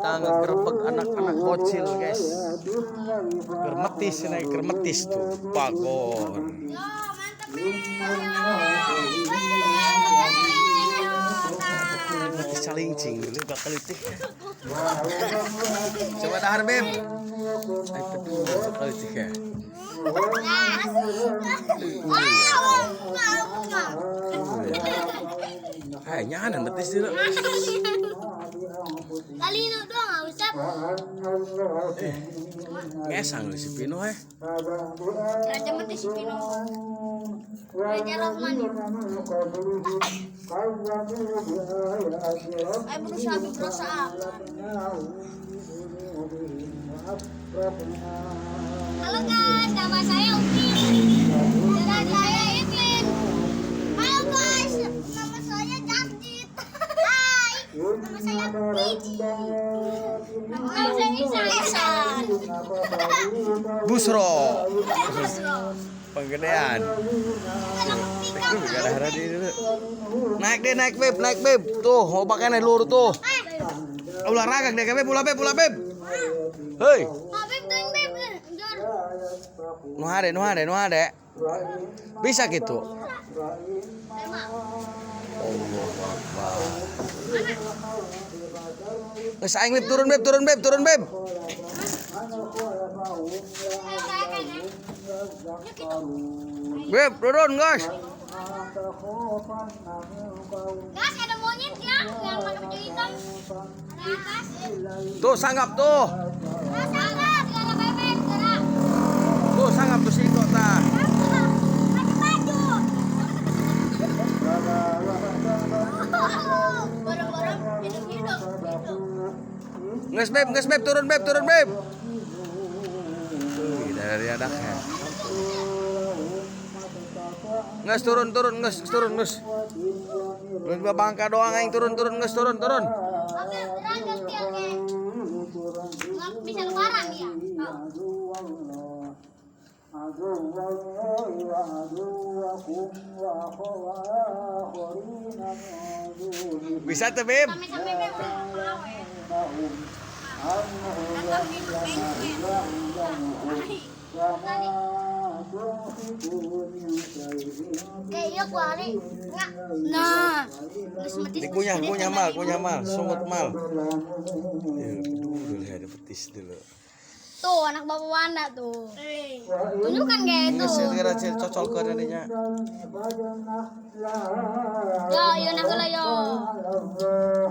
Kita ngegerebek anak-anak bocil, guys. Germetis ini, germetis tuh. Bagor. Yo, mantep nih. Metis calingcing dulu bakal itu. Coba dahar, Beb. Ay, pedu bakal itu ya. Hai, nyanan betis dulu. Kali ini doang nggak usah. Ngesang lu si Pino eh. Raja mati si Pino. Raja Rahman. Ayo berusaha, berusaha. Halo guys, nama saya Upin. Dan saya Ipin. Halo guys, nama saya Jasdit. Hai, nama saya Piji. Nama saya Isan. Busro. Busro. Penggedean. Dulu. Naik deh, naik Beb, naik Beb. Tuh, obaknya naik lur tuh. Olahraga deh, Beb, ulah Beb, ulah Beb. Hei. Nu hade, nu hade, nu hade. Bisa gitu. Allah Akbar. Geus aing Beb, turun Beb, turun Beb, turun Beb. Beb, turun guys. Guys, ada monyet ya yang pakai baju hitam. Ada atas. Tuh sanggap tuh. Sanggap, gara bebek, gara. Tuh sanggap tuh si Iko tah. Pakai baju. Barang-barang hidup-hidup. Nges Beb, nges Beb, turun Beb, turun Beb. Wih, dari adaknya. Nges turun, turun, nges turun, nges. Belum bangka doang aing turun, turun, nges turun, turun. Bisa lebaran ya. Bisa tuh, Beb. Nah, dikunyah, kunyah mal, kunyah mal, sungut mal. Ya, dulu ada petis dulu. Tuh anak bapak Wanda tuh. Tunjukkan kayak itu. Nges kira cocol ke adanya. Yo, yo nak lah yo.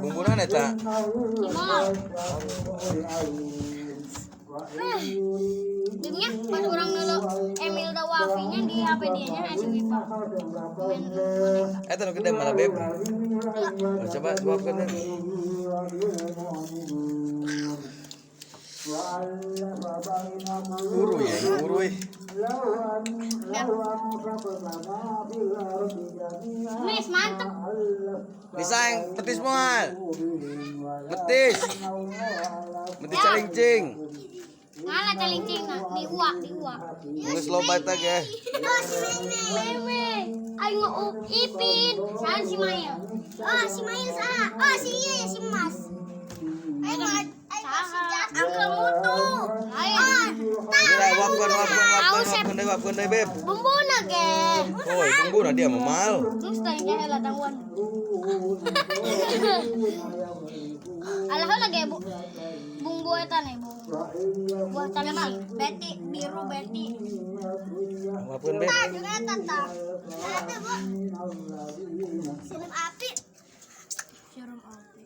Bumbuna eta. Cimol. Bimnya pas orang dulu Emil Dawafinya di HP dia nya si Wipa. Main boneka. Eta nu gede malah Beb. Oh, coba suapkan deh. Uru ya, uru. Mis mantep. Nisang, petis moal. Petis. Petis calingcing. Mana calingcing nah, di uak, di uak. Geus loba eta ge. Oh, si Meme. Aing mau Ipin, saha si Mail. Oh, si Mail saha? Oh, si iya si Mas. Aing si Jas Uncle Mutu. Aing. Gila, wapkeun, wapkeun, wapkeun, wapkeun deui, wapkeun deui, Beb. Bumbuna ge. Oh, bumbuna dia mah mal. Terus teh heula tangguan. Alah heula ge bu. Bumbu eta nih, bu. Buah calincing. Beti biru beti. Wapkeun, Beb. Tah juga eta tah. Ada, Bu. Sirup api. Sirup api.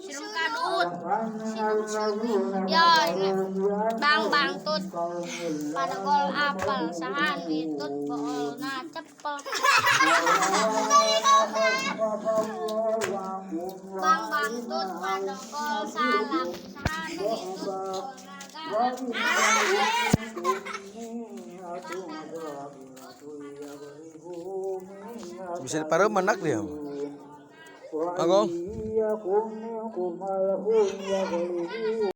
Sirup kadut. Sirup. Ya, ini. Bang bangtut. Pada gol apel sahan itut boolna cepel. Bang bangtut pada gol salak sahan itut boolna galak. Bisa dipareuman nak dia. Agung.